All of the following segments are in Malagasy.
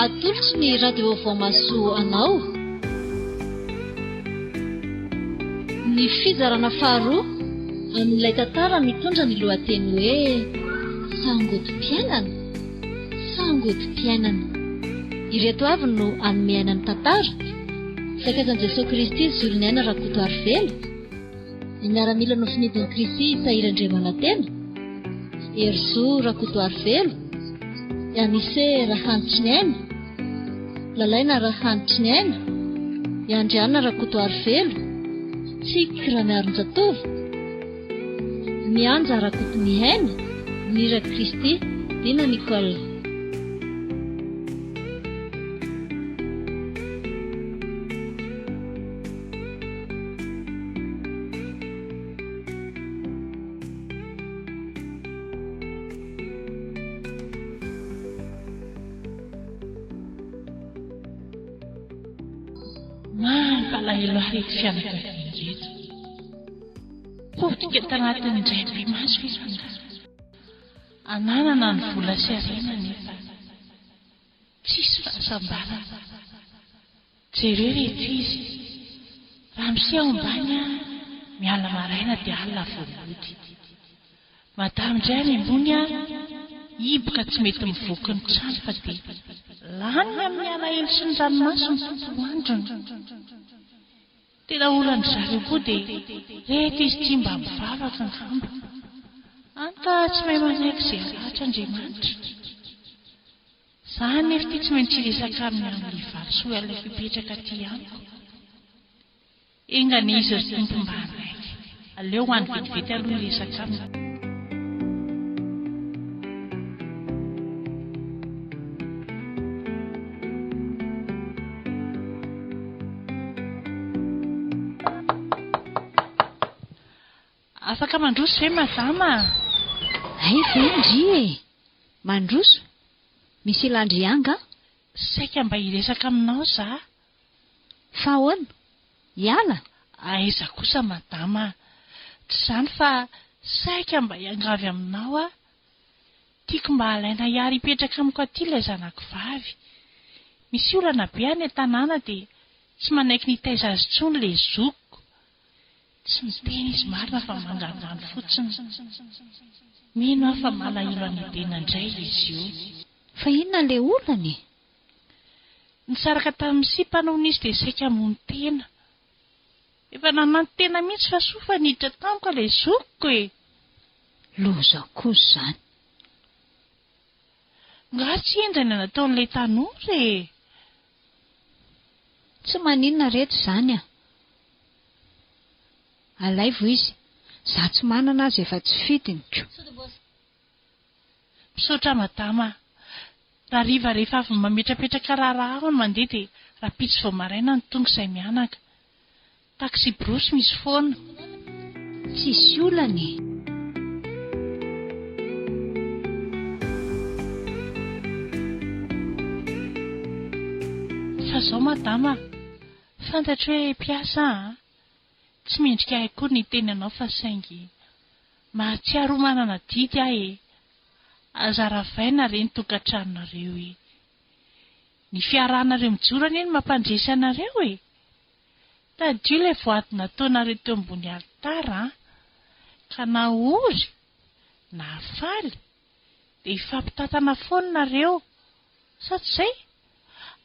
Atolotry ny Radio Vaovao Mahasoa anao ny fizarana faharoa amin'ilay tantara mitondra ny lohateny hoe Sangodim-piainana, Sangodim-piainana. Ireto avy no hanome aina ny tantara, Sakaizan'i Jesoa Kristy Zoloniaina Rakotoarivelo, Ny miaramila nofinidin'i Kristy Tahiry Andriamanantena, Herizo Rakotoarivelo, Yanise Rahanitriniaina, Lalaina Rahanitriniaina, Iandriana Rakotoarivelo, Tsiky Ramiarinjatovo, Mianja Rakotoniaina, Mira Kristy, Dina Nicole. Mampalahelo ahy ireto fianakaviana ireto. Potika tanatin'ny indray mipi-maso izy angaha. Ananana ny vola sy harena nefa tsisy fahasambarana. Jereo ireto izy. Ramose ao ambany an, miala maraina dia alina vao mody. Madame indray any ambony an, hiboka tsy mety mivoaka ny trano fa dia laniny amin'ny alahelo sy ny ranomaso ny tontolo androny. Tena olan-dry zareo koa dia reto izy ity mba mivavaka angamba. Any ka tsy mahay manaiky izay alahatra Andriamanitra. Za anefa ity tsy maintsy hiresaka aminy amin'ilay valisoa alaiko hipetraka aty amiko. Enga anie izy ry Tompo mba hanaiky. Aleo ho any vetivety aloha hiresaka aminy. Afaka mandroso ve madama a? Hay ve ndry e! Mandroso? Misy ilan-dry anga? Saika mba hiresaka aminao za. Fa ahoana? Hiala? Aiza kosa madama a! Tsy izany fa saika mba hiangavy aminao aho. Tiako mba halaina hiary hipetraka amiko aty ilay zanako vavy. Misy olana be any an-tanàna dia tsy manaiky ny hitaiza azy intsony ilay zokiko. Tsy miteny izy marina fa manganohano fotsiny. Mino aho fa malahelo an'i Edena indray izy io. Fa inona ilay olana e? Nisaraka tamin'ny sipany hono izy dia saika hamono tena. Efa nanantena mihitsy fa soa fa niditra tampoka ilay zokiko e! Loza koa izany. Nga tsy henjana nataon'ilay tanora e! Tsy maninona reto izany a! Alaivo izy, za tsy manana aza efa tsy fidiny ko. Misaotra madama a! Rahariva rehefa avy mametrapetraka raharaha aho no mandeha dia rahampitso vao maraina no tonga izay mianaka. Taxi-brousse misy foana. Tsisy olana e! Fa zao madama a! Fantatro hoe mpiasa an! Tsy mendrika ahy akory ny hiteny anao fa saingy mahatsiaro ho manana adidy aho e! Aza ravaina re ny tokantranonareo e! Ny fiarahanareo mijoro anie no mampandresy anareo e! Tadidio ilay voady nataonareo teo ambony alitara an! Ka na ory na faly dia hifampitantana foana nareo sa tsy izay?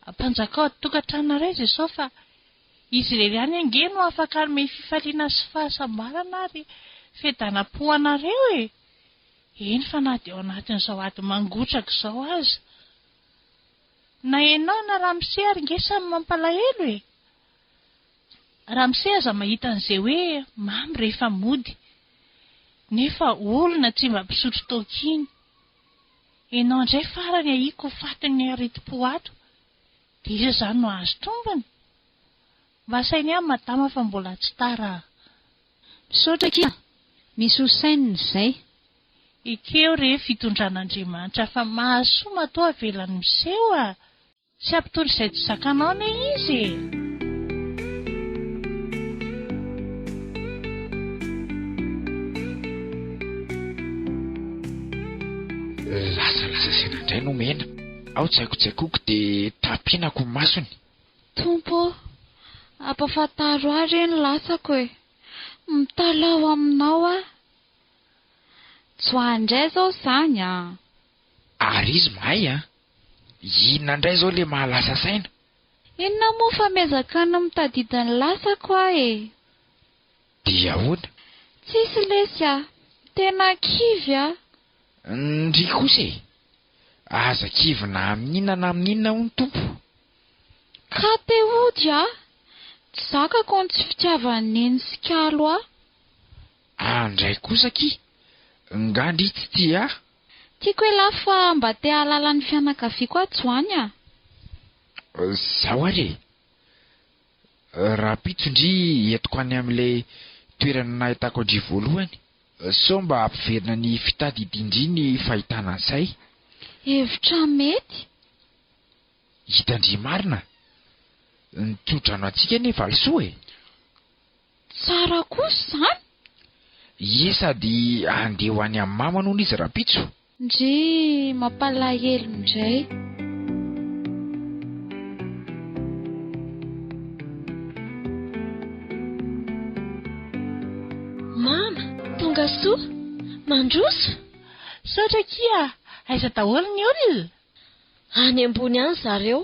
Ampanjakao ato tokantranonareo i Jesosy fa Izy irery ihany ange no afaka hanome fifaliana sy fahasambarana ary fiadanam-po anareo e! Eny fa na dia ao anatin'izao ady mangotraka izao aza. Na ianao na ramose ary nge samy mampalahelo e! Ramose aza mahita an'izay hoe mamy rehefa mody. Nefa olona tsy mba mpisotro toaka iny. Ianao indray farany ahiako ho fatin'ny aretim-po ato. Dia iza izany no hahazo tombony? Mba asainy ihany madama fa mbola tsy tara a! Misaotra akia! Misy ho sainina izay. Ekeo re fitondran'Andriamanitra fa mahasoa matoa avelany miseho a! Tsy hampitondra izay tsy zakanao anie izy e! Lasalasa saina indray no omena. Ao tsaikotsaikoko dia tapenako ny masony. Tompo ô, ampafantaro ahy re ny lasako e! Mitalaho aminao aho. Joany indray izao izany an! Ary izy mahay an! Inona indray izao ilay mahalasa saina? Inona moa fa miezaka ny mitadidy ny lasako aho e! Dia ahoana? Tsisy lesy a! Tena kivy aho! Ndry kosa e! Aza kivy na amin'inona na amin'inona hoy ny Tompo. Ka te hody aho! Tsy zakako ny tsy fitiavan'i Neny sy Kalo ahy. Andray kosa akia! Nga ndry tsy tia ahy? Tiako elah fa mba te hahalala ny fianakaviako aho Joany a! Zao ary e! Rahampitso ndry entiko any amin'ilay toerana nahitako an-dry voalohany. Sao mba hampiverina ny fitadidian-dry ny fahitana an'izay. Hevitra mety. Hitan-dry marina. Ny tso-drano antsika anie valisoa e! Tsara kosa izany! Ie sady handeha ho any amin'ny mamany hono izy rahampitso. Ndrii mampalahelo indray. Mama, tonga soa! Mandroso! Misaotra akia! Aiza daholo ny olona? Any ambony any zareo.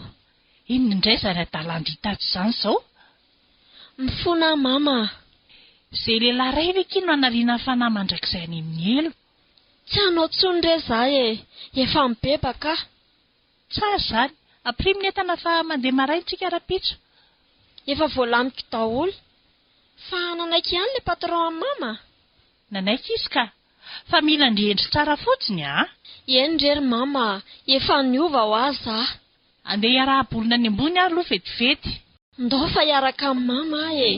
Inona indray izany adalan-dry tato izany izao? Mifona aho mama a! Izay lehilahy iray ve akia no hanariana ny fanahy mandrakizay any amin'ny helo? Tsy hanao tsony re za e! Efa mibebaka aho. Tsara izany. Ampirimo ny entana fa mandeha maraina tsika rahampitso. Efa voalamiko daholo. Fa nanaiky ihany le patron an'i mama? Nanaiky izy ka. Fa mila ndry hendry tsara fotsiny a! Eny re ry mama a! Efa niova hoa za. Andeha hiaraha-bolona any ambony aho aloha vetivety. Ndao fa hiaraka amin'i mama aho e!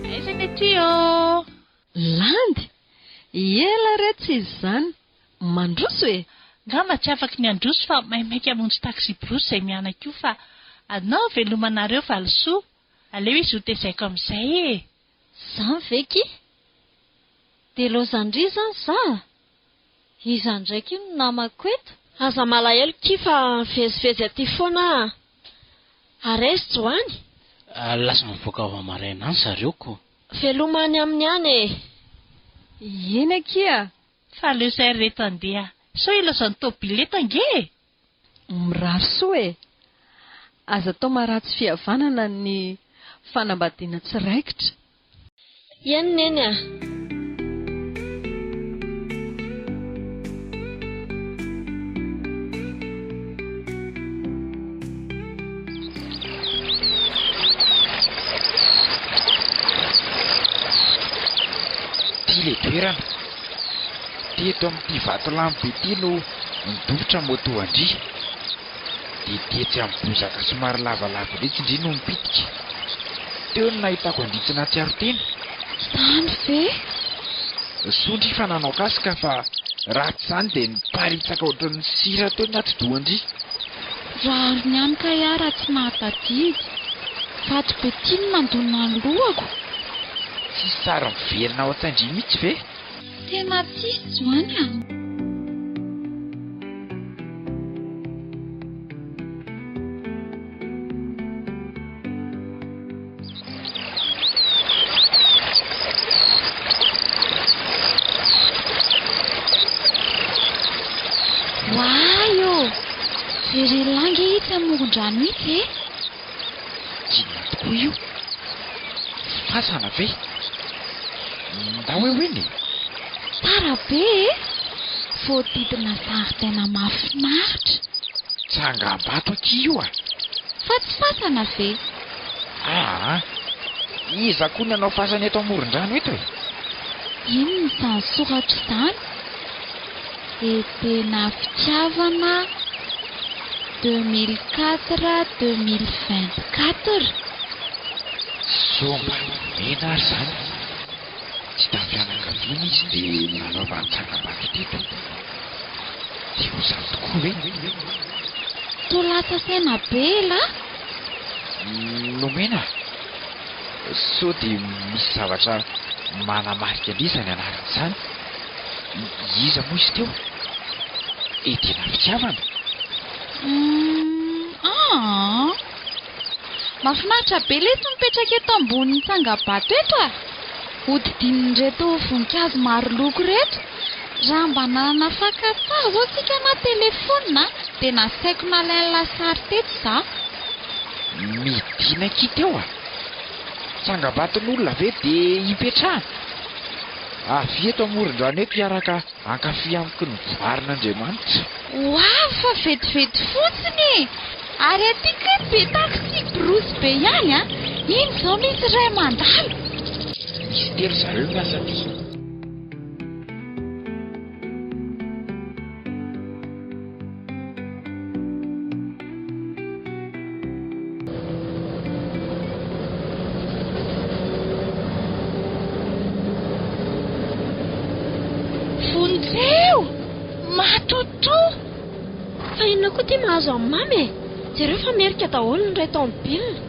Aiza ny aty ô? Landy! Ela re tsy izy izany. Mandroso e! Ngamba tsy afaky ny handroso fa maimaika hamonjy taxi-brousse izay mianaka io fa anao velomanareo valisoa. Aleo izy ho tezaiko amin'izay e! Zany ve ki? De laozan-dry zany za? Iza ndray ki no namako eto? Aza malahelo ki fa mivezivezy aty foana aho a! Ary aiza Joany? Lasa mivoaka vao maraina any zareo ko. Veloma any aminy any e! Eny akia! Fa aleo izay ry reto handeha sao ilaozan'ny tôbily eto ange e! Mirary soa e! Aza atao maharatsy fihavanana ny fanambadiana tsy raikitra. Eny Neny a! Ity ilay toerana. Teto amin'ity vatolampy be ity no nidofotra moto an-dry. Dia tetsy amin'ny bozaka somary lavalava iretsy ndry no nipitika. Teo no nahitako an-dry tsy nahatsiaro tena. Izany ve? Soa ndry fa nanao casque fa raha tsy izany dia niparitsaka ohatran'ny sira teo ny atidohan-dry. Rariny ihany kay aho raha tsy nahatadidy. Vato be ity no nandona ny lohako. Tsisy sary miverina ao an-tsain-dry mihitsy ve? Tena tsisy Joany a! Oay ô! Jereo lahy nge itsy amoron-drano itsy e! Inona tokoa io? Fasana ve? Ndao eo eny e! Tsara be e! Voadidina zaridaina mahafinaritra. Tsangambato akia io a! Fa tsy fasana ve? Aa! Iza koa ny hanao fasana eto amoron-drano eto e? Inona izany soratra izany? Edena fitiavana 2004 2024. Sao mba nomena ary izany? Tsy tamin'ny fianakaviana izy dia nanaovany tsangambato teto. Dia ho izany tokoa ve? Toa lasa saina be elah. Nomena? Sao dia misy zavatra Manamarika indray izany anarana izany. Iza moa izy teo? Edena Fitiavana? Humm aa! Mahafinaritra be lesy mipetraka eto ambonin'ny tsangabato eto a! Hodidinin'ireto voninkazo maro loko ireto. Raha mba nanana fakan-tsary izao tsika na telefonina dia nasaiko nalain'lah sary teto za. Midina akia teo a! Tsangambaton'olona ve dia hipetrahana? Avia eto amoron-drano eto hiaraka hankafy amiko ny voarin'Andriamanitra. Ho avy fa vetivety fotsiny e! Ary aty kay be taxi brousse be ihany a! Iny izao misy iray mandalo. Misy telo zareo miasa aty. Vonjeo! Matotoa! Fa inona koa ity mahazo an'i Mamy e? Jereo fa merika daholo ny iray taomobilina.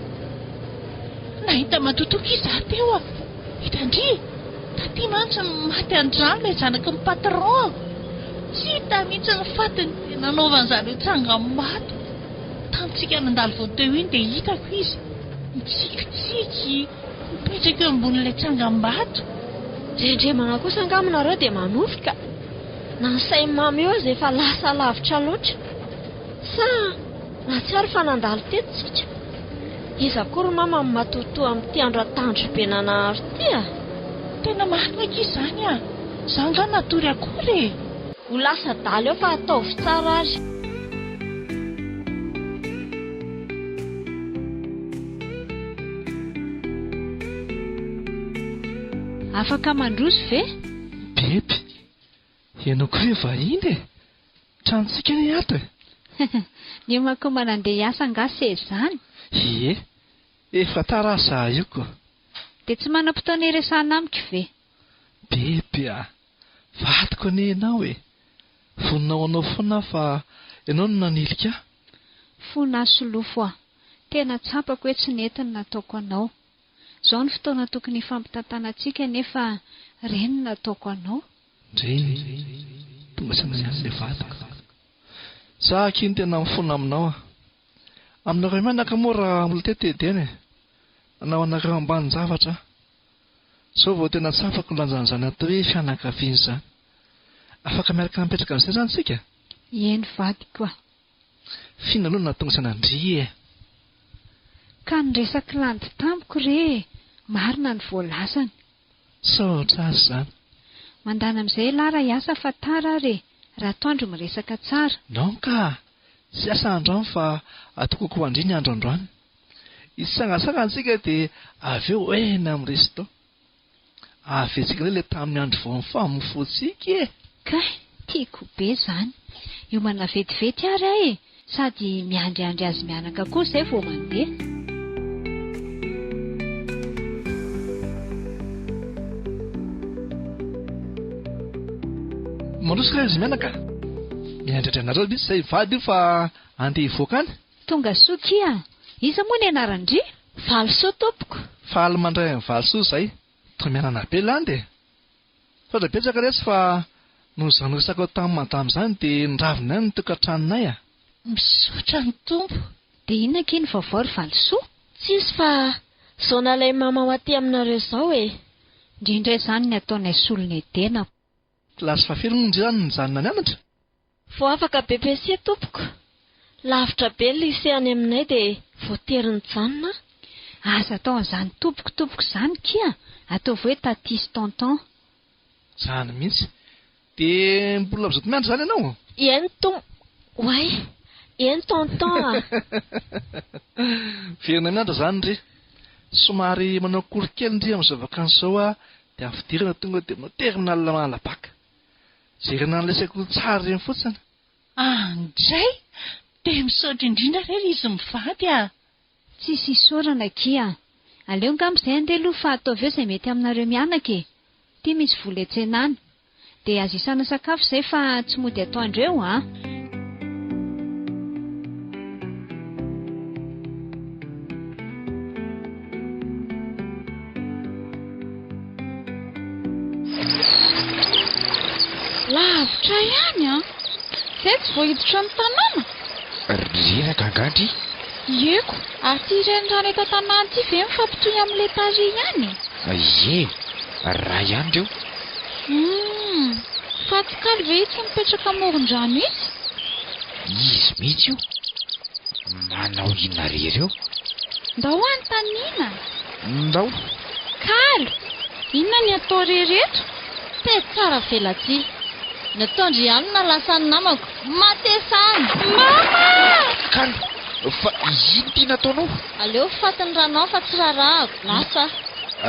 Nahita matotoa ki za teo a! Hitan-dry? Taty mantsy maty an-drano ilay zanaky ny patron. Tsy hita mihitsy ny fatiny dia nanaovan-zareo tsangam-bato. Tamintsika nandalo vao teo iny dia hitako izy mitsikitsiky mipetraka eo ambonin'ilay tsangam-bato. Rendremana kosa angamba nareo dia manofy ka. Na ny sain'i Mamy io aza efa lasa lavitra loatra. Sa nahatsiaro fa nandalo teto tsika? Iza koa ry mama no matotoa amin'ity andro atandro be nanahary ity a? Tena marina akia izany a! Za angaha natory akory e! Ho lasa adala eo fa ataovy tsara ary. Afaka mandroso ve? Beby, ianao koa ve vahiny e? Tranontsika anie ato e! Niomankomana andeha hiasa angaha seza izany? Ie, efa tara aho za io ko. Dia tsy manam-potoana hiresahana amiko ve? Beby a! Vadiko anie ianao e! Vonona ho anao foana aho fa ianao no nanilika ahy. Fona aho Solofo a! Tena tsapako hoe tsy nety ny nataoko anao. Izao no fotoana tokony hifampitantanantsika nefa ireny no nataoko anao. Ndrey, tonga saina ihany ilay vadiko. Za akia no tena mifona aminao a! Aminareo mianaka moa raha mbola teto Edena e! Nanao anareo ambanin-javatra aho. Zao vao tena tsapako ny lanjan'izany atao hoe fianakaviana izany. Afaka miaraka mipetraka amin'izay izany tsika? Eny vadiko a! F'inona aloha no nahatonga saina an-dry e? Ka ny resak'i Landy tamiko re e! Marina ny voalazany. Saotra azy izany. Mandana amin'izay elah raha hiasa fa tara ary e! Raha atoandro miresaka tsara. Non ka! Tsy hiasa androany fa atokako ho an-dry ny andro androany. Hitsangatsangana tsika dia avy eo eny amin'ny resto. Ahavezintsika indray ilay tamin'ny andro vao nifamofoantsika e! Kay, tiako be izany. Hiomana vetivety ary aho e! Sady miandriandry azy mianaka koa izay vao mandeha. Mandroso kay izy mianaka. Miandrandra anareo mihitsy izay hivady io fa andeha hivoaka any. Tonga soa kia! Iza moa ny anaran-dry? Valisoa tompoko. Faly mandray an'i Valisoa izay. Toa mianana be Landy e! Misaotra betsaka lesy fa noho izany resakao tamin'i madama izany dia niravina ihany ny tokantranonay a! Misaotra ny Tompo. Dia inona akia ny vaovao ry Valisoa? Tsisy fa zao nalain'i mama ho aty aminareo zao e! Ndry indray izany ny ataonay solon'i Edena. Kilasy fahafiry moa ndry zany nijanona nianatra? Vao afaka BEPC tompoko. Lavitra be ny lycée any aminay dia voatery nijanona aho. Aza atao an'izany tompoko tompoko izany kia, ataovy hoe tatie sy tonton. Izany mihitsy. Dia mbola mazoto mianatra izany ianao? Eny tom. Oay! Eny tonton a! Miverina mianatra izany ndry. Somary manao cours kely ndry amin'izao vacances izao a, dia amin'ny fidirana tonga dia manao terminale manala-bac. Jerena an'ilay sekoly tsara ireny fotsiny. Andray! Dia misaotra indrindra re ry izy mivady a! Tsisy isaorana akia a! Aleo angamba izay andeha aloha fa ataovy eo izay mety aminareo mianaka e! Ity misy vola etsenana. Dia azo isana sakafo izay fa tsy mody atoandro eo a! Lavitra ihany an! Zay tsy vao hiditra ny tanàna? Reraka angaha ndry? Ieko, ary ity renirano eto an-tanàna ity ve mifampitohy amin'ilay tary ihany e? Ie, raha ihany ireo. Humm, fa tsy kaly ve itsy mipetraka amoron-drano itsy? Izy mihitsy io. Manao inona re ireo? Ndao anontaniana. Ndao. Kalo, inona ny atao re reto? Te tsara velatsihy. Ny ataondry ihany no nahalasa ny namako. Matesa any! Mama! Kalo, fa ino ty nataonao? Aleo fatin'ny ranao fa tsy raharahako. Lasa aho.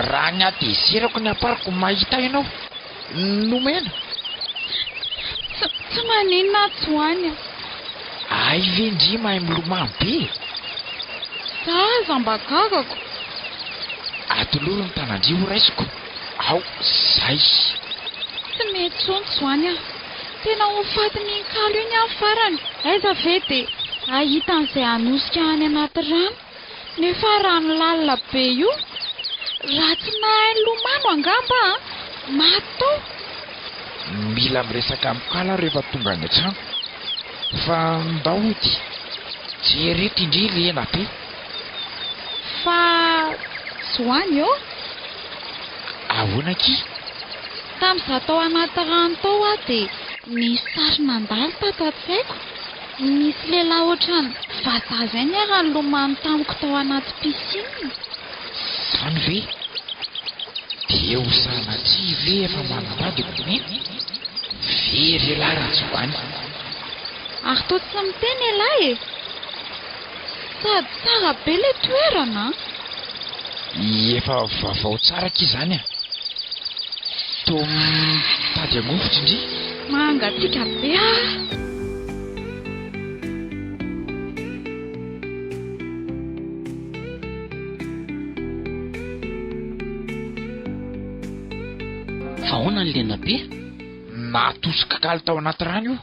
Raha ny hatezerako ny ampariko mahita ianao. Nomena. Tsy, tsy maninona aho Joany a. Hay ve ndry mahay milomano be e? Za aza mba gagako. Atolory ny tanan-dry ho raisiko. Ao, zay. Tsy mety intsony Joany a. Tena ho fatin'iny kalo iny aho farany. Aiza ve dia hahita an'izay hanosika any anaty rano. Nefa rano lalina be io. Raha tsy nahay nilomano angamba an! Maty tao. Mila miresaka amin'i Kala aho rehefa tonga any an-trano. Fa ndao hody. Jereo ity indray lena be. Fa Joany ô! Ahoana akia? Tamin'izaho tao anaty rano tao aho dia nisy sary nandalo tato an-tsaiko. Nisy lehilahy ohatran'ny vazaha izay niara-nilomano tamiko tao anaty piscine. Izany ve? Dia ho sanatria ve efa manambady i Nomena? Very elah Rajoany. Ary toa tsy miteny elah e! Sady tsara be le toerana an! Efa vaovao tsara akia izany an! Toa mitady hangovitra ndry. Mangatsiaka be ah! Fa ahoana ny lena be? Natosika kaly tao anaty rano io.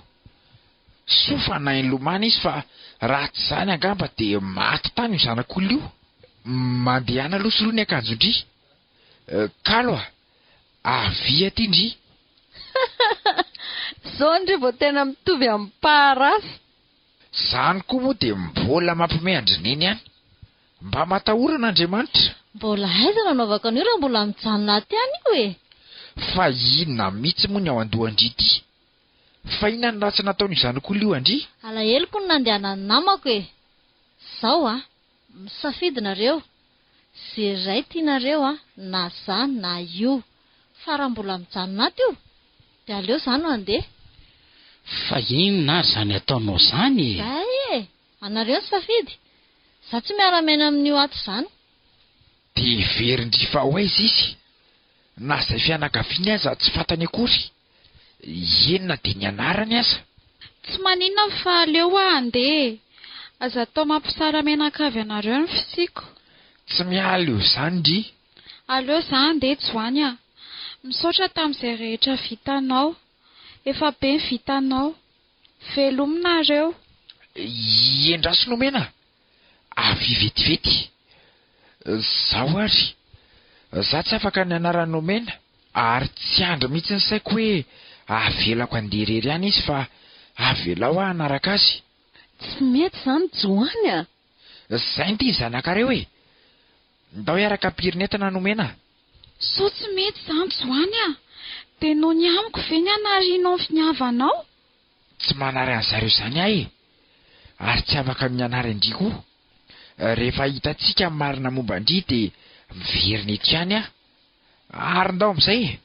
Soa fa nahay nilomano izy fa raha tsy izany angamba dia maty tany io zanak'olona io. Mandehana aloha soloy ny akanjon-dry. Kalo a! Avia aty ndry. Zao ndry vao tena mitovy amin'ny parasy. Zany koa moa dia mbola mampime an-dry neny ihany. Mba matahora an'Andriamanitra. Mbola aiza no anaovako an'io raha mbola mijanona aty ihany io e! Fa inona mihitsy moa ny ao an-dohan-dry ity? Fa inona no ratsy nataon'io zanak'olona io an-dry? Alaheloko ny nandehanan'ny namako e! Zao a! Misafidy nareo, ze ray tianareo a, na za na io. Fa raha mbola mijanona ato io, de aleo za no handeha. Fa inona ary zany ataonao zany e? Zay e! Anareo ny safidy. Za tsy miara-miaina amin'io ato zany. De heverin-dry fa ho aiza izy? Na zay fianakaviany aza tsy fantany akory. Eny na dia ny anarany aza. Tsy maninona fa aleo aho handeha e! Aza atao mampisara-menakavy anareo ny fisiako. Tsy miala eo izany ndry. Aleo za handeha Joany a! Misaotra tamin'izay rehetra vitanao. Efa be ny vitanao. Veloma nareo. Iendraso nomena a! Avia vetivety. Zaho ary. Za tsy afaka ny anaran'i Nomena ary tsy andry mihitsy ny saiko hoe avelako handeha irery any izy fa avelao aho hanaraka azy. Tsy mety izany Joany a! Zay nty zanakareo e! Ndao hiaraka am-pirinetana Nomena a! Sao tsy mety izany Joany a! Dia noho ny amiko ve ny hanarianao ny finiavanao? Tsy manary an'zareo izany aho e! Ary tsy afaka ny hanary an-dry koa. Rehefa hitantsika ny marina momba an-dry dia miverina eto ihany aho. Ary ndao amin'izay e!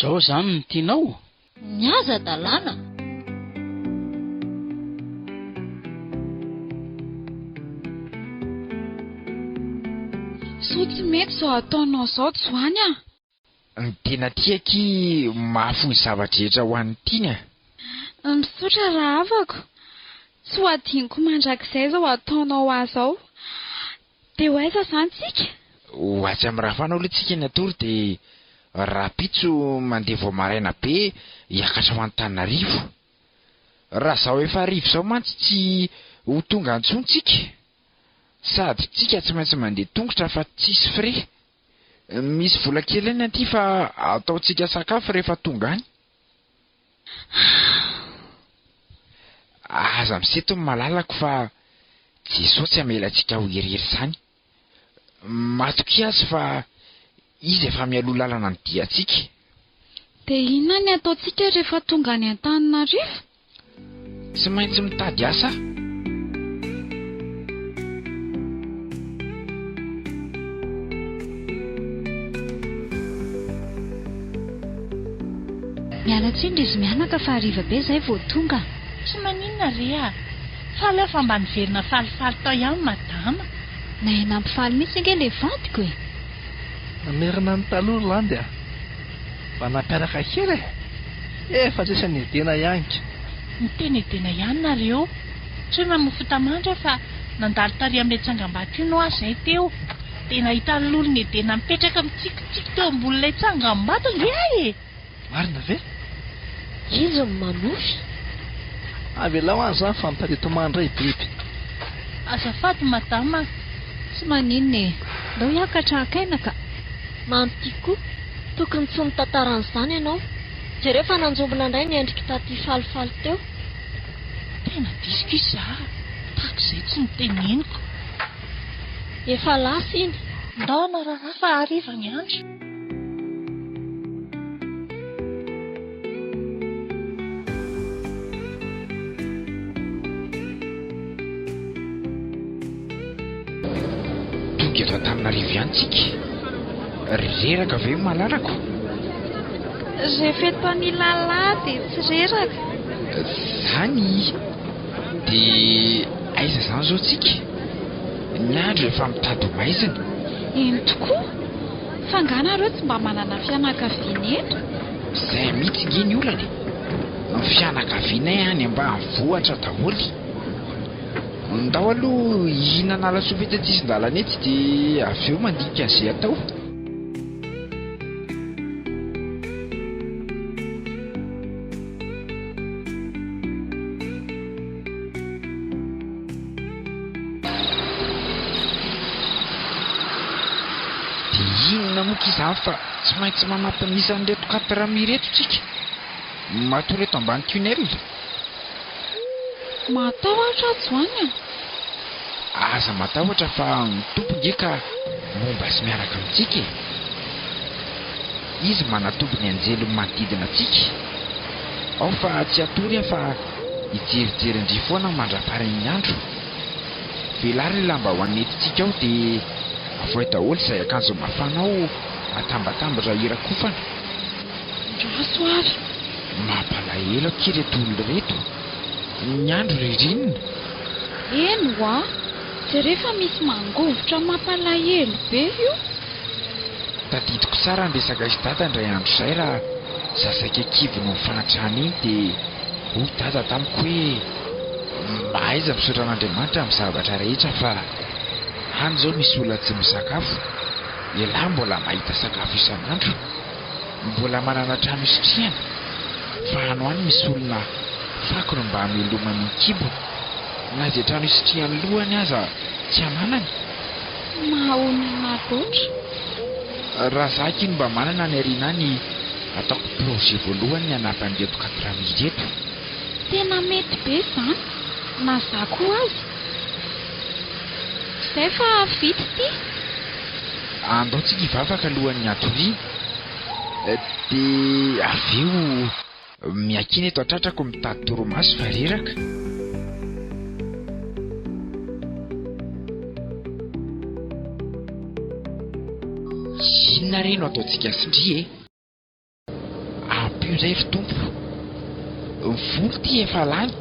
Zao zany no tianao? Ny azy adalàna. Sao tsy mety izao ataonao izao Joany a! Ny tena tia akia mahafoy zava-drehetra ho an'ny tiany a! Misaotra rahavako. Tsy ho adinoko mandrakizay izao ataonao ahy izao. Dia ho aiza izany tsika? Ho atsy amin'ny Rafana aloha tsika ny hatory dia rahampitso mandeha vao maraina be hiakatra ho Antananarivo. Raha izao efa hariva izao mantsy tsy ho tonga intsony tsika. Sady tsika tsy maintsy mandeha tongotra fa tsisy frais. Misy vola kely ihany aty fa ataontsika sakafo rehefa tonga any. Aza misento ny malalako fa Jesoa tsy hamela antsika ho irery izany. Matokia Azy fa Izy efa mialoha lalana ny diantsika. Dia inona ny ataontsika rehefa tonga any Antananarivo? Tsy maintsy mitady asa aho. Miala tsiny ry izy mianaka fa hariva be izay vao tonga. Tsy maninona re a! Faly aho fa mba niverina falifaly tao ihany madama. Nahay nampifaly mihitsy ange ilay vadiko e! Namerina ny taloha ry Landy a! Mba nampiaraka kely e! Efa tsisy an'i Edena ihany ka! Miteny Edena ihany nareo. Tsy hoe mamoa fota-mandry aho fa nandalo tary amin'ilay tsangambato iny hoa zay teo. Dia nahita ny lolon'i Edena mipetraka mitsikitsiky teo ambonin'ilay tsangambato ange aho e! Marina ve? Izy no manofy. Avelao any zany fa mitady hitomany indray i Biby. Azafady madama a! Tsy maninona e! Ndao hiakatra haka aina ka! Manty koa, tokony tsy nitantara an'izany ianao. Jereo fa nanjombona indray ny endrik'i Taty falifaly teo. Tena diso koa izaho, tahaka izay tsy noteneniko. Efa lasa iny. Ndao hanao raharaha fa hariva ny andro. Tonga eto Antananarivo ihany tsika. Reraka ve malalako? Rehefa eto anilan'lah dia tsy reraka. Zany? Dia aiza izany izao tsika? Ny andro efa mitady ho maizina. Eny tokoa! Fa angaha nareo tsy mba manana fianakaviana eto? Izay mihitsy nge ny olana e! Ny fianakavianay any ambanivohitra daholo. Ndao aloha hihinana lasopy etsy an-tsisin-dalana etsy dia avy eo mandinika an'izay atao. Dia inona moa ki izany fa tsy maintsy manampy ny isan'ireto quatre mille ireto tsika. Matory eto ambany tunnel. Matahotra aho Joany a! Aza matahotra fa ny Tompo nge ka momba sy miaraka amintsika e! Izy manatoby ny anjeliny manodidina antsika. Ao fa tsy hatory aho fa hijerijery an-dry foana mandra-paran'ny andro. Velaro ilay lambahoany nentintsika ao dia avoay daholo izay akanjo mafana ao atambatambatra hirakofana. Andraso ary. Mampalahelo akia ireto olona ireto. Ny andro ririnina. Eny hoa, jereo fa misy mangovitra mampalahelo be io. Tadidiko tsara ny resaka i Dada indray andro izay raha za saika kivy noho ny fahantrana iny dia hoy Dada tamiko hoe mahaiza misaotra an'Andriamanitra amin'ny zavatra rehetra fa any izao misy olona tsy misakafo, ialahy mbola mahita sakafo isan'andro. Mbola manana trano isitrihana fa any ho any misy olona fako no mba hamelomany ny kibony. Na izay trano isitrihan'ny lohany aza tsy ananany. Mahonena loatra. Raha za aky no mba manana any aoriana any ataoko projet voalohany ny hanampy an'ireto quatre mille ireto. Tena mety be izany, na za koa aza. Zay fa vita ity. Andao tsika hivavaka alohan'ny hatoriana dia avy eo miankina eto an-tratrako mitady torimaso fa reraka. Inona re no ataontsika sy ndry e? Ampio indray ry Tompo. Ny vola ity efa lany.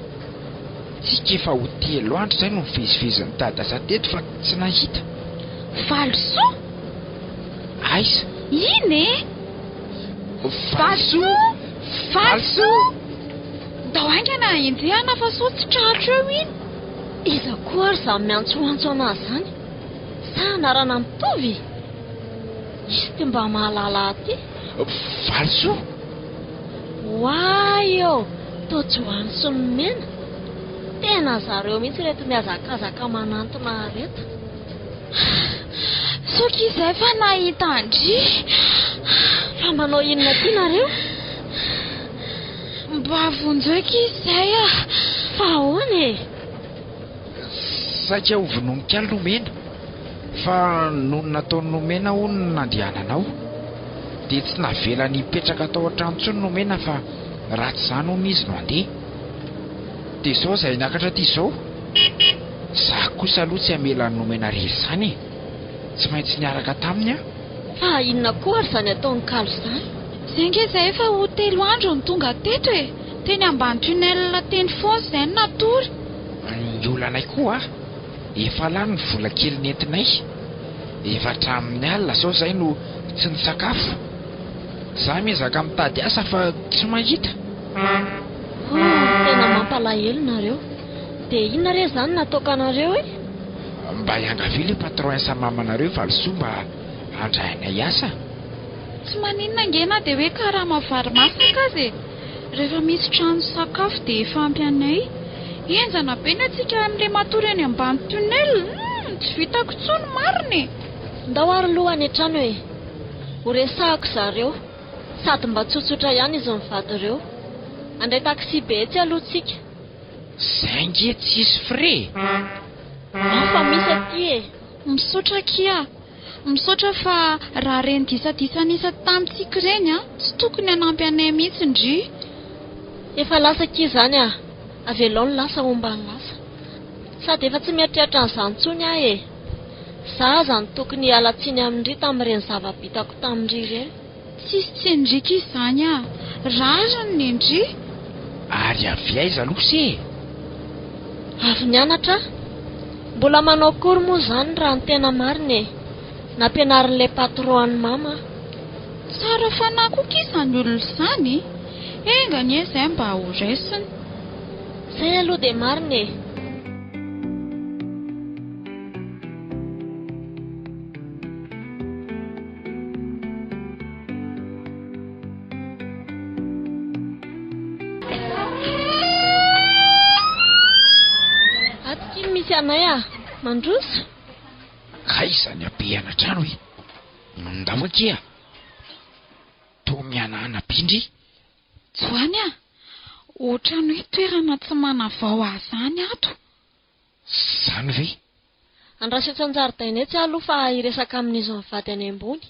Tsika efa ho telo andro izay no nivezivezy nitady asa teto fa tsy nahita. Valisoa? Aiza? Iny e! Valisoa! Valisoa! Ndao haingana enjehana fa sao tsy tratra eo iny. Iza koa ary izany miantsoantso an'azy izany? Sa anarana mitovy? Izy ty mba mahalala ahy ty. Valisoa! Oay ô! Toa Joany sy Nomena. Tena zareo mihitsy ireto mihazakazaka manantona ahy ireto. Antsoy akia izay fa nahita an-dry. Fa manao inona aty nareo? Mba vonjeo akia izay ah. Fa ahoana e? Saika ho vonoin'i Kalo Nomena, fa nony nataon'i Nomena hono ny nandehananao, dia tsy navelany hipetraka tao an-trano intsony Nomena fa raha tsy izany hono izy no handeha. Dia izao izahay niakatra aty izao. Izaho kosa aloha tsy hamela an'i Nomena irery izany e! Tsy maintsy niaraka taminy aho. Fa inona koa ary izany ataon'i Kalo izany? Izay ange izay efa ho telo andro no tonga teto e! Teny ambany tunnel teny foana izay no natory. Ny olanay koa efa lany ny vola kely nentinay. Efa hatramin'ny alina izao izahay no tsy nisakafo. Izaho miezaka mitady asa fa tsy mahita. Oh, tena mampalahelo nareo. Dia inona re izany nataoko anareo e? Mba iangavio le patron sa mamanareo valisoa mba handray anay hiasa. Tsy maninona ange na dia hoe karama vary masaka aza e! Rehefa misy trano sakafo dia efa ampy anay. Henjana be ny antsika amin'ilay matory eny ambany tunnel, humm! Tsy vitako intsony marina e! Ndao ary aloha any an-trano e! Ho resahako zareo. Sady mba tsotsotra ihany izy mivady ireo. Handray taxi be etsy aloha tsika. Zay nge tsisy frais e! Ao fa misy aty e! Misaotra akia! Misaotra fa raha reny disadisa nisa tamintsika ireny an, tsy tokony hanampy anay mihitsy ndry. Efa lasa akia izany ah! Avelao ny lasa homba ny lasa. Sady efa tsy mieritreritra an'izany intsony aho e! Za aza no tokony hiala tsiny amin-dry tamin'ireny zava-bitako tamin-dry ireny. Tsisy tsindriaka izany ah! Rariny ny ndry! Ary avy aiza aloha se e? Avy nianatra aho. Mbola manao cours moa izany raha ny tena marina e! Nampianarin'ilay patron an'i mama aho. Tsara fanahy koa ki izany olona izany! Enga anie izay mba ho raisiny. Izay aloha dia marina e! Ato ky ny misy anay ah! Mandroso! Kay izany habehana trano e! Ndao akia! Toa mihanahana be ndry! Joany ah! Ohatran'ny hoe toerana tsy manavao ahy izany ato! Zany ve? Andraso etsy an-jaridaina etsy aho aloha fa hiresaka amin'izy mivady any ambony.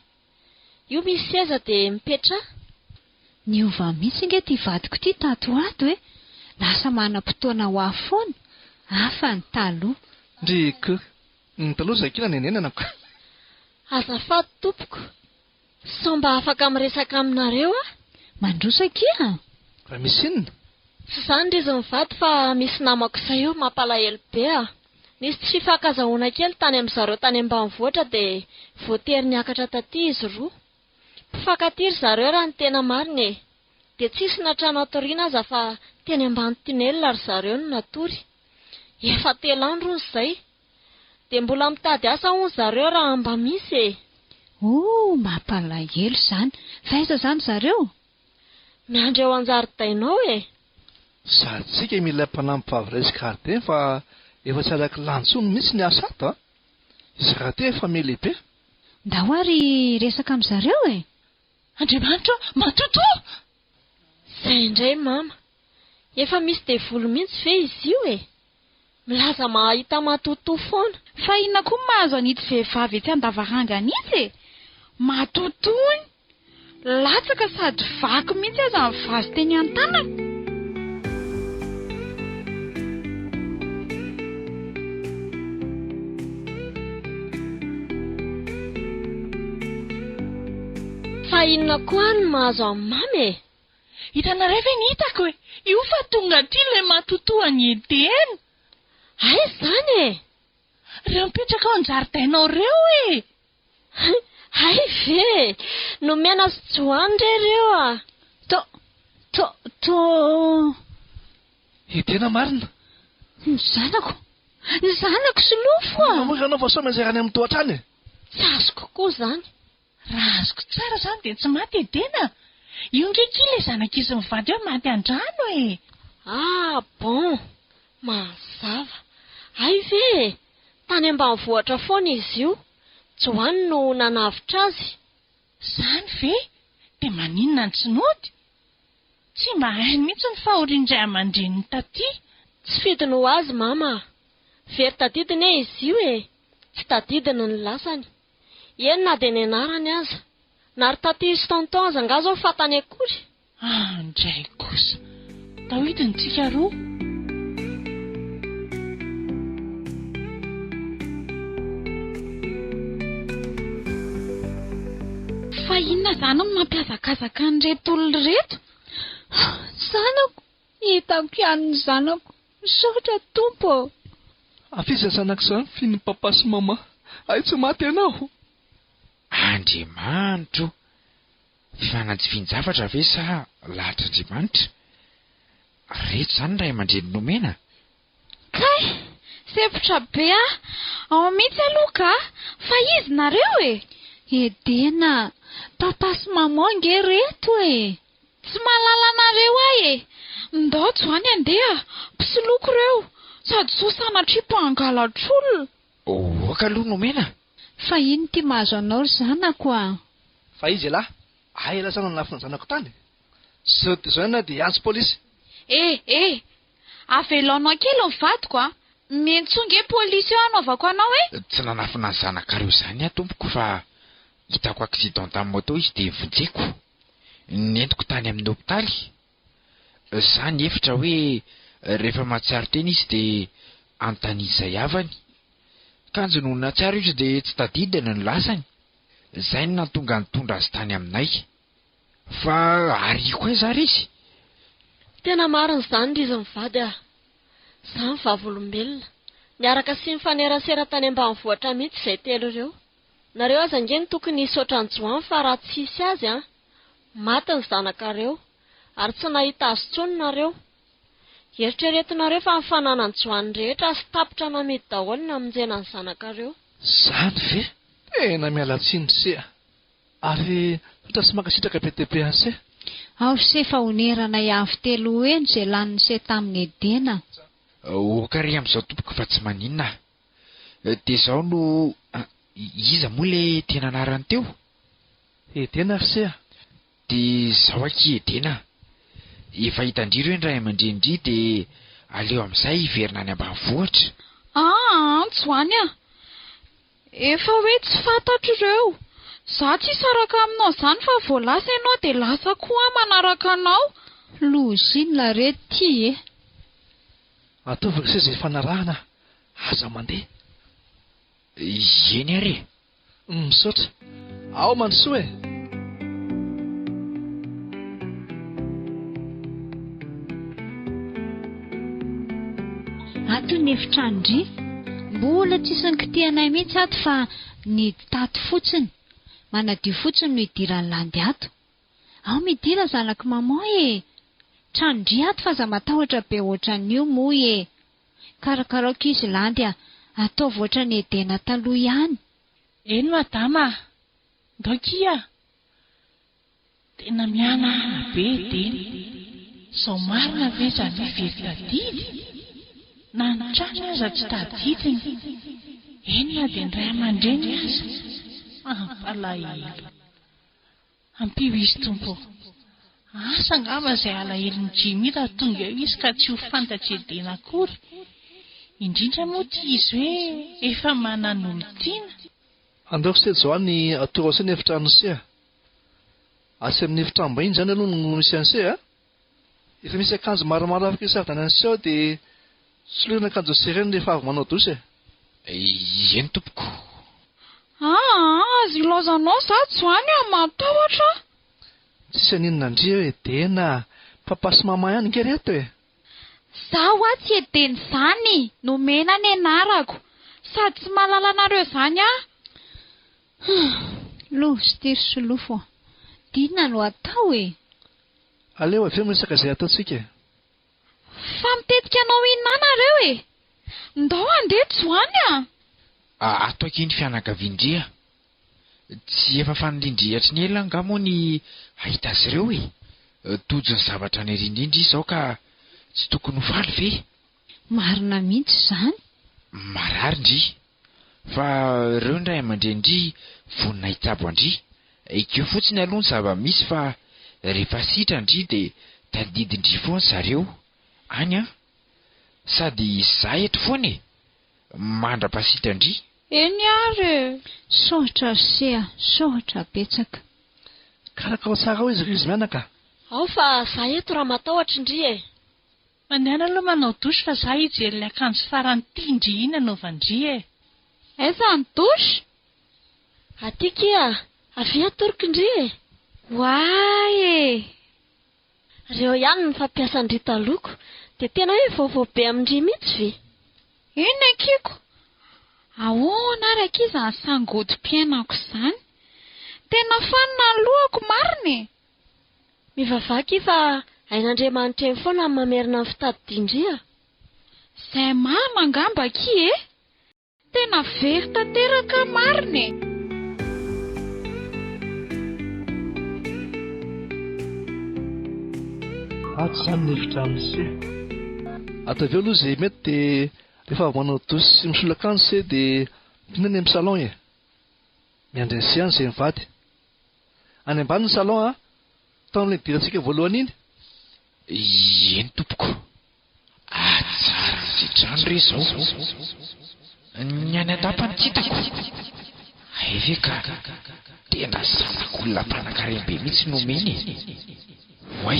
Io misy seza dia mipetraha. Niova mihitsy ange ity vadiko ity tato ho ato e! Lasa manam-potoana ho ahy foana, hafa ny taloha. Ndry ko! Ny taloha zay kila nenenana ko! Azafady tompoko, Sao mba afaka miresaka aminareo aho? Mandroso akia a! Raha misy inona? Tsy izany ry izy mivady fa misy namako izay eo mampalahelo be a! Nisy tsy fifankazahoana kely tany amin-dry zareo tany ambanivohitra dia voatery niakatra taty izy roa. Mpifankatia ry zareo raha ny tena marina e! Dia tsisy na trano hatoriana aza fa teny ambany tunnel ry zareo no natory. Efa telo andro hono izay. Dia mbola mitady asa hono zareo raha mba misy e! Oh, mampalahelo izany. Fa aiza izany zareo? Miandry eo an-jaridaina ao e! Sady tsika mila mpanampy vavy resy fa efa tsy araky lany tsony mihitsy ny asa ato a! Izy rahateo efa miha lehibe. Ndao ary hiresaka amin zareo e! Andriamanitra ô! Matotoa! Zay indray mama! Efa misy devoly mihitsy ve izy io e? Milaza mahita matotoa foana. Fa inona koa no mahazo an'itsy vehivavy etsy an-davarangana itsy e? Matotoa ny. Latsaka sady vaky mihitsy aza ny vazy teny an-tanany. Fa inona koa ary no mahazo an'i Mamy e? Hitanareo ve ny hitako e? Io fa tonga aty ilay matotoa an'i Edena. Aiza izany e? Ireo mipetraka ao an-jaridainao ireo e! Hay ve e! Nomena sy Joany re ireo a! To, to, to. Edena marina! Ny zanako! Ny zanako Solofo a! Moramora ianao fa sao mianjera any amin'ny tohatrano e! Tsy azoko koa izany. Raha azoko tsara izany dia tsy maty Edena a! Io nge ki ilay zanak'izy mivady hoe maty an-drano e! Ah bon! Mazava. Hay ve e! Tany ambanivohitra foana izy io. Joany no nanavotra azy. Izany ve? Dia maninona no tsy nody? Tsy mba hainy mihitsy ny fahorian'ny ray aman-dreniny taty. Tsy fidiny ho azy mama a! Very tadidy ne izy io e! Tsy tadidiny ny lasany. Eny na dia ny anarany aza. Na ry taty sy tonton aza angaha zao fantany akory? Andray kosa. Tao hidiny tsika roa. Fa inona izany no mampihazakazaka an'ireto olona ireto? Zanako! Hitako ihany ny zanako. Misaotra Tompo ô! Avy iza zanako izany f'iny papa sy mama? Hay tsy maty ianao? Andriamanitro! Fifananjifian-javatra ve sa lahatr'Andriamanitra? Reto izany ny ray aman-dreny nomena? Kay! Sempotra be aho! Ao mihitsy aloha ka! Fa izy nareo e! Edena! Papa sy maman nge reto e! Tsy mahalala anareo aho e! Ndao Joany andeha! Mpisoloky ireo! Sady soa sanatria mpangalatr'olona! Oka aloha nomena! Fa ino ity mahazo anao ry zanako a! Fa iza elah? Hay elah zany nanafina ny zanako tany? Zao dia zao ianao dia hiantso polisy! Eh! Eh! Avelaonao kely ny vadiko a! Miantsoa nge polisy eo hanaovako anao e! Tsy nanafina ny zanakareo izany aho tompoko fa hitako accident tamin'ny moto izy dia vonjeko. Nentiko tany amin'ny hopitaly. Za nihevitra hoe rehefa mahatsiaro tena izy dia anontania izay havany. Kanjo nony nahatsiaro izy dia tsy tadidiny ny lasany. Izay no nahatonga nitondra azy tany aminay. Fa ariako aiza ary izy? Tena marina izany ry izy mivady ah! Za ny vavolombelona. Niaraka sy nifanerasera tany ambanivohitra mihitsy izay telo ireo. Nareo aza ange no tokony hisaotra an'i Joany fa raha tsisy azy an! Maty ny zanakareo. Ary tsy nahita azy intsony nareo. Eritreretinareo fa ny fananan'i Joany rehetra azy tapitra namidy daholo namonjena ny zanakareo. Zany ve? Tena miala tsiny ry se a! Ary misaotra sy mankasitraka be dia be an'i se. Ao ry se fa honeranay avo telo heny izay lanin'i se tamin'i Edena. Ok re amin'izao tompoko fa tsy maninona ah. Dia izao no iza moa ilay tena anarany teo? Edena ry se a! Dia izao akia Edena a! Efa hitan-dry ireo ny ray aman-drenin-dry dia aleo amin'izay hiverina any ambanivohitra. Aa antso any ah! Efa hoe tsy fantatro ireo. Za tsy hisaraka aminao zany fa vao lasa ianao dia lasa koa aho manaraka anao. Loza inona re ty e! Ataovy ry se izay ifanarahana aza mandeha. Eny ary e! Misaotra. Ao mandrosoa e! Ato ny efitranon-dry. Mbola tsisy nikitihanay mihitsy ato fa ny tato fotsiny. Manadio fotsiny no idiran'i Landy ato. Ao midira zanak'i maman e! Tranon-dry ato fa aza matahotra be ohatran'io moa e! Karakarao kizy Landy a! Ataovy ohatran'i Edena taloha ihany. Eny madama a! Ndao kia! Tena mihanahana be Edena. Izao marina ve izany hoe very tadidy? Na ny tranony aza tsy tadidiny. Eny na dia ny ray aman-dreniny aza. Mampalahelo. Ampio izy Tompo ô. Asa angamba izay alahelon'i Jimmy raha tonga eo izy ka tsy ho fantatr'i Edena akory. Indrindra moa ity izy hoe efa manan'olon-tiana. Andao ry se Joany atoro anse ny efitranon'i se a! Atsy amin'ny efitranom-bahiny izany aloha no misy an'i se a! Efa misy akanjo maromaro afaka hisafidianan'i se ao dia soloina ny akanjon'i se ireny rehefa avy manao douche e! Eny tompoko. Aa aza ilaozanao za Joany a! Matahotra aho. Tsisy haninona ndry eo Edena a! Papa sy maman ihany nge reto e! Za hoa tsy Edena izany! Nomena ny anarako! Sady tsy mahalala anareo izany aho! Humm! Loza ity ry Solofo a! D'inona no atao e? Aleo avy eo miresaka izay ataontsika e! Fa mitetika anao inona nareo e? Ndao handeha Joany a! Ato akia ny fianakavian-dry a! Tsy efa fanirian-dry hatry ny ela angaha moa ny hahita azy ireo e? Tojo ny zavatra niriany indrindra izy izao ka tsy tokony ho faly ve? Marina mihitsy izany. Marary ndry. Fa ireo ny ray aman-drenin-dry vonona hitsabo an-dry. Ekeo fotsiny aloha ny zava-misy fa rehefa sitran-dry dia tadidin-dry foana zareo. Any an! Sady za eto foana e! Mandra-pasitran-dry. Eny ary e! Saotra ry se a! Saotra betsaka. Karakao tsara ao izy ry izy mianaka a! Ao fa za eto raha matahotra ndry e! Mandehana aloha manao douche fa za hijery ilay akanjo farany tian-dry iny anaovan-dry e! Aiza ny douche? Aty kia! Avia atoroko ndry e! Oay e! Reo ihany ny fampiasan-dry taloha ko! Dia tena hoe vaovao be amin-dry mihitsy ve? Eny ankiko! Ahoana ary akia izany sangodim-piainako izany? Tena fanina ny lohako marina e! Mivavaha akia fa hain'Andriamanitra eny foana ny mamerina ny fitadidian-dry a! Izay marina angamba akia e! Tena very tanteraka aho marina e! Ato izany ny efitranon'i se. Ataovy eo aloha izay mety dia rehefa avy manao douche sy misolo akanjo se dia midina any amin'ny salon e! Miandry an'i se any izay mivady. Any ambany ny salon a! Tao amin'ilay nidirantsika voalohany iny. Eny tompoko. Ah tsara amin'izay trano re izao. Ny any an-dapa no tsy hitako. Hay ve ka tena zanak'olona mpanankarem-be mihitsy no omeny e. Oay,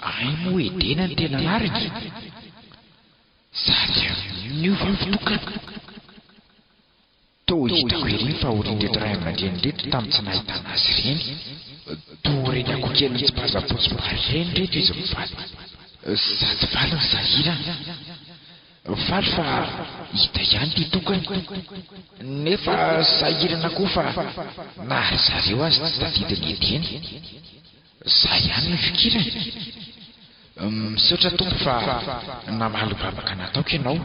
hay moa Edena no tena anarany e. Sady amin'io vavy tokana. Toa hitako ery ny fahorian'ireto ray aman-dreny ireto tamin'ny tsy nahitana azy ireny. Toa ireny akoho kely nitsipazam-potsimbary ireny ireto izy mivady. Sady faly no sahirana. Faly fa hita ihany ity tokany. Nefa sahirana koa fa na ry zareo aza tsy tadidiny ety eny. Za ihany no fikirany. Misaotra Tompo fa namaly vavaka nataoko ianao.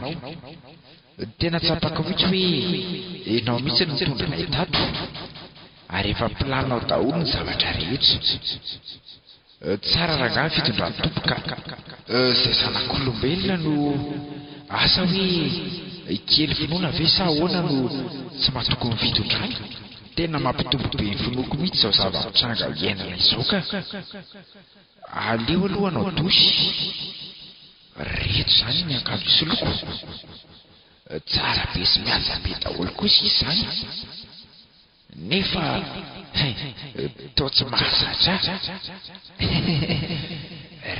Tena tsapako mihitsy hoe ianao mihitsy no nitondra anay tato ary efa plan-nao daholo ny zavatra rehetra. Tsara rangahy ny fitondran'ny Tompo ka. Izay zanak'olombelona no asa hoe kely finoana ve sa ahoana no tsy matoky ny fitondrany? Tena mampitombo be ny finoako mihitsy izao zava-mitranga iainana izao ka. Aleo aloha hanao douche. Reto izany ny akanjo isoloiko. Tsara be sy mihaja be daholo kosa izy izany. Nefa hein, toa tsy mahazatra ahy.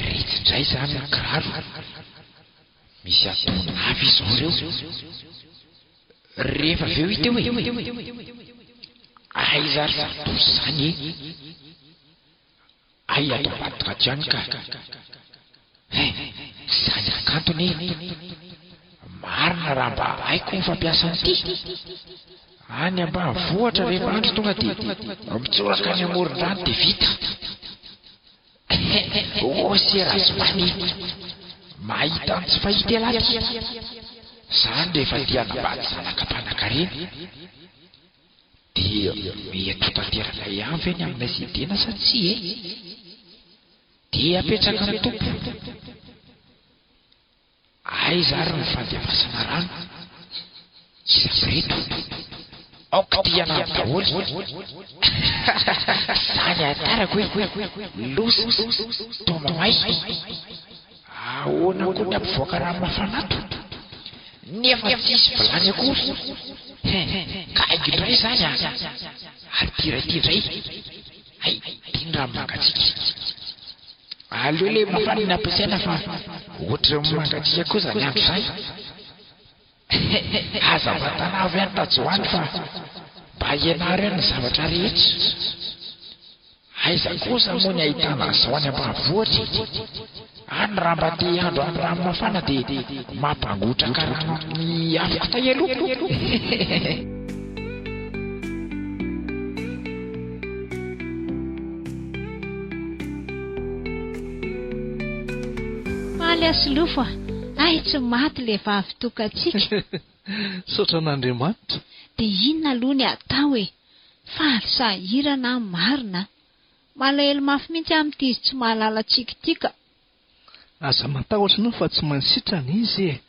Retsy indray izany ny kiraro. Misy antonona avy izao ireo. Rehefa avy eo hita eo e. Aiza ary izany douche izany e? Hay ato ambadika ato ihany ka! Hein! Izany hakantony e! Marina raha mba haiko ny fampiasa an'ity! Any ambanivohitra rehefa andro tonga dia mitsoraka any amoron-drano dia vita! Ose Razomany! Mahita ny tsy fahita ialahy ty! Izany rehefa te hanambady zanaka mpanankarena! Dia mety ho tanteraka ihany ve ny aminay sy Edena sa tsia e? Dia apetraka ny Tompo. Aiza ary ny fandefasana rano? Iza amin'ireto? Aoka ity ianao daholo. Izany ahatarako e! Loza! Toa mamay! Ahoana koa ny hampivoaka rano mafana ato? Nefa tsisy vilany akory. Hein, gaigy indray izany an! Ary ity iray ity indray, hay, ity ny rano mangatsiaka. Aleo ilay mafana no ampiasaina fa ohatran'ny mangatsiaka koa izany andro izany. Aza mba tanavo ihany Tajoany fa mba ianaro ihany ny zavatra rehetra. Aiza kosa moa ny ahitana an'izao any ambanivohitra e? Any raha mba te hiandro amin'ny rano mafana dia mampangotraka rano amin'ny afo kitay aloha. Faly aho Solofo a! Hay tsy maty le vavy tokantsika. Misaotra an'Andriamanitra. Dia inona aloha ny atao e? Faly sahirana aho marina a! Malahelo mafy mihitsy aho amin'ity izy tsy mahalala antsika ity ka! Aza matahotra ianao fa tsy maintsy sitrana izy e!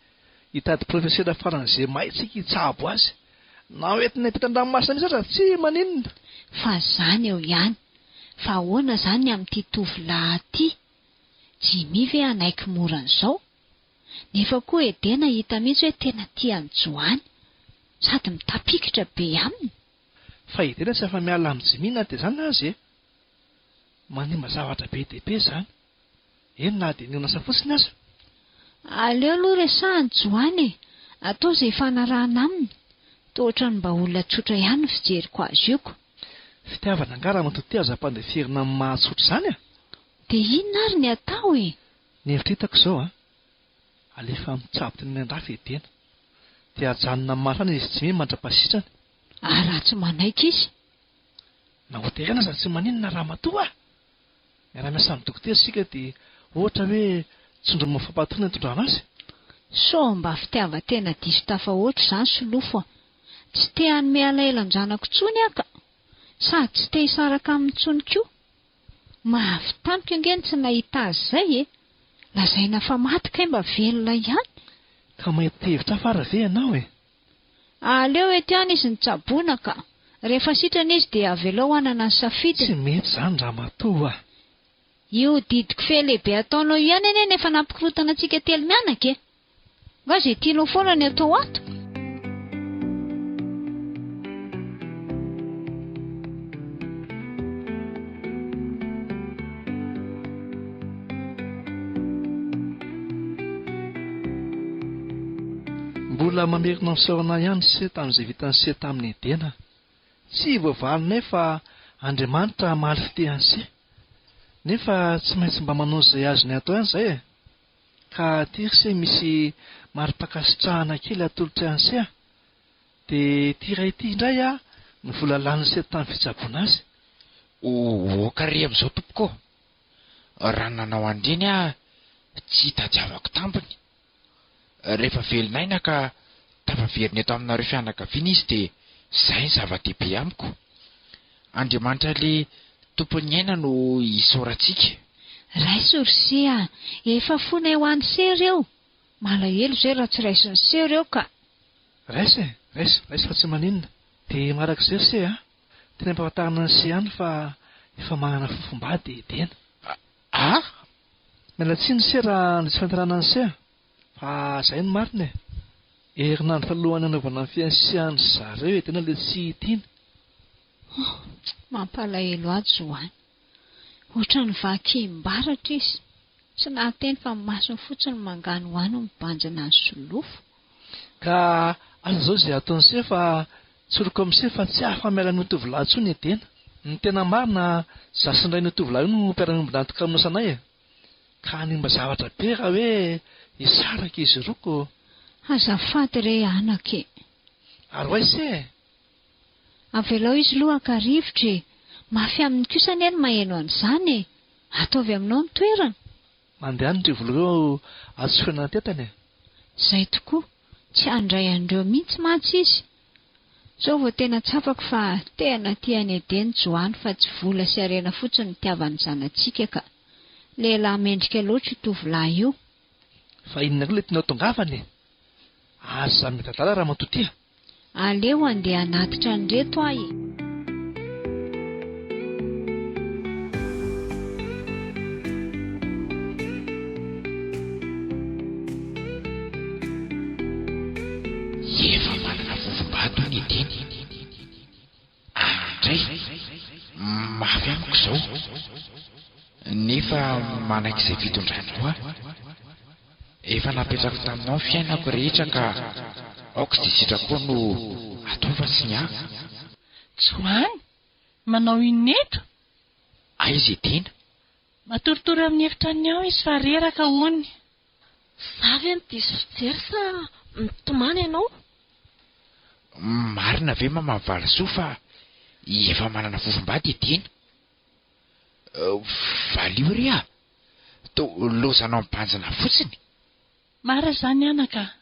Hitady profesera faran'izay mahay tsika hitsabo azy. Na ho entina hiampita ny ranomasina mihitsy aza tsy maninona. Fa zany eo ihany. Fa ahoana zany ny amin'ity tovolahy ity? Jimmy ve hanaiky mora an'izao? Nefa koa Edena hita mihitsy hoe tena tia an'i Joany. Sady mitapikitra be aminy. Fa Edena tsy afa-miala amin'i Jimmy na dia izany aza e! Manimba zavatra be dia be izany. Eny na dia ny orinasa fotsiny aza. Aleo aloha resahany Joany e! Atao izay ifanarahana aminy. Toa ohatran'ny mba olona tsotra ihany ny fijeriko azy io ko. Fitiavana angaha ramatoa ty aza ampandeferina amin'ny maha tsotra izany a! Dia inona ary ny atao e? Ny hevitra hitako izao an! Alefa mitsabo teny any an-dafy Edena. Dia ajanona amin'ny maha izy Jimmy mandra-pahasitrany. Ary raha tsy manaiky izy? Na hoterena aza tsy maninona ramatoa a! Miara-miasa amin'ny dokotera isika dia ohatra hoe tsindromina fampahatoana ny itondrana azy. Sao mba fitiavan-tena diso tafahoatra izany Solofo a! Tsy te hanome alahelo an-janako intsony aho ka! Sady tsy te hisaraka aminy intsony koa. Mafy tamiko ange ny tsy nahita azy izay e! Lazaina fa maty kay mba velona ihany. Ka mahita hevitra hafa ary ve ianao e? Aleo eto ihany izy no tsaboina ka. Rehefa sitrana izy dia avelao hanana ny safidiny. Tsy mety izany ramatoa a! Io didiko fe lehibe ataonao io ihany anie no efa nampikorontana antsika telo mianaka e! Nga izay tianao foana ny atao ato? Mbola mamerina fisaorana ihany se tamin'izay vitan'i se tamin'i Edena. Tsy voavalinay fa Andriamanitra hamaly fitia an'i se. Nefa tsy maintsy mba manao izay azony atao ihany izay e. Ka aty ry se misy mari-pankasitrahana kely atolotray an'i se a. Dia ity iray ity indray a, ny vola lanin'i se tamin'ny fitsaboana azy. Oka re amin'izao tompoko ô. Raha nanao an'ireny aho tsy hitadiavako tambiny. Rehefa velon'aina ka tafaverina eto aminareo fianakaviana izy dia izay ny zava-dehibe amiko. Andriamanitra ilay tompon'ny aina no isaorantsika. Raiso ry se a! Efa fonay ho an'i se ireo! Malahelo izay raha tsy raisin'i se ireo ka! Raiso e! Raiso, raiso fa tsy maninona. Dia manaraka izay ry se a! Tena ampahafantarina an'i se ihany fa efa manana fofombady i Edena. A! Miala tsiny se raha nisy fanantenana an'i se a! Fa zay no marina e! Herinandro talohan'ny hanaovana ny fiansian-dry zareo Edena ilay tsy tiana. Oh! Mampalahelo ahy Joany. Ohatran'ny vakim-baratra izy. Tsy nahateny fa ny masony fotsiny no manganohano mibanjina an'i Solofo. Ka asa izao izay ataon'i se fa tsoriko amin'i se fa tsy afa-miala amin'io tovolahy intsony Edena. Ny tena marina, za sy ny rain'io tovolahy io no mpiara-miombon'antoka amin'ny osanay e! Ka hanimba zavatra be raha hoe hisaraka izy roa ko! Azafady re anaka e! Ary ho aiza se e? Avelao izy loha haka rivotra e! Mafy aminy kosa anie ny maheno an'izany e! Ataovy aminao ny toerana! Mandehana ireo vola ireo atsofohina ny tetany e! Izay tokoa! Tsy handray an'ireo mihitsy mantsy izy! Izao vao tena tsapako fa tena tia an'i Edeny Joany fa tsy vola sy harena fotsiny no itiavan'ny zanatsika ka! Lehilahy mendrika loatra io tovolahy io! Fa inona koa ilay tianao tongavana e? Aza midadala ramatoa ty a! Aleo andeha hanatitra an'ireto aho e! Efa manana vovombato hono i Diny. Andray! Mafy amiko izao. Nefa manaiky izay fitondranao aho. Efa napetrako taminao ny fiainako rehetra ka aoka izay sitrako no atao fa tsy ny ahy. Joany, manao inona eto? Aiza i Dina? Matoritory amin'ny efitranony ao izy fa reraka hono. Za ve no diso fijery sa mitomany ianao? Marina ve Mama Valisoa fa efa manana fofombady i Dina? Valio re ah! Toa lozanao mibanjina fotsiny. Marina izany anaka a!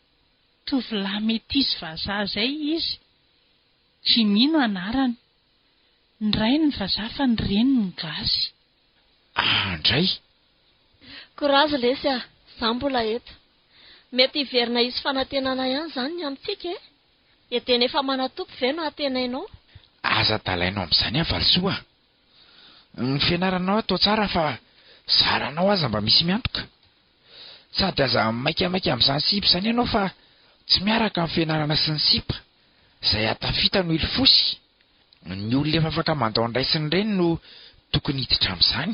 Tovolahy metisy vazaha izay izy, Jimmy no anarany. Ny rainy ny vazaha fa ny reniny ny gasy. Andray! Courage lesy a! Za mbola eto. Mety hiverina hisy fanantenana ihany izany ny amintsika e! Edena efa manatompo ve no antenainao? Aza adalainao amin'izany aho Valisoa a! Ny fianaranao atao tsara fa zaranao aza mba misy miantoka. Sady aza maikamaika amin'izany sipa izany ianao fa tsy miaraka ny fianarana sy ny sipa. Izay hahatafita no hilofosy. Ny olona efa afaka mandao ny ray sy ny reny no tokony hiditra amin'izany.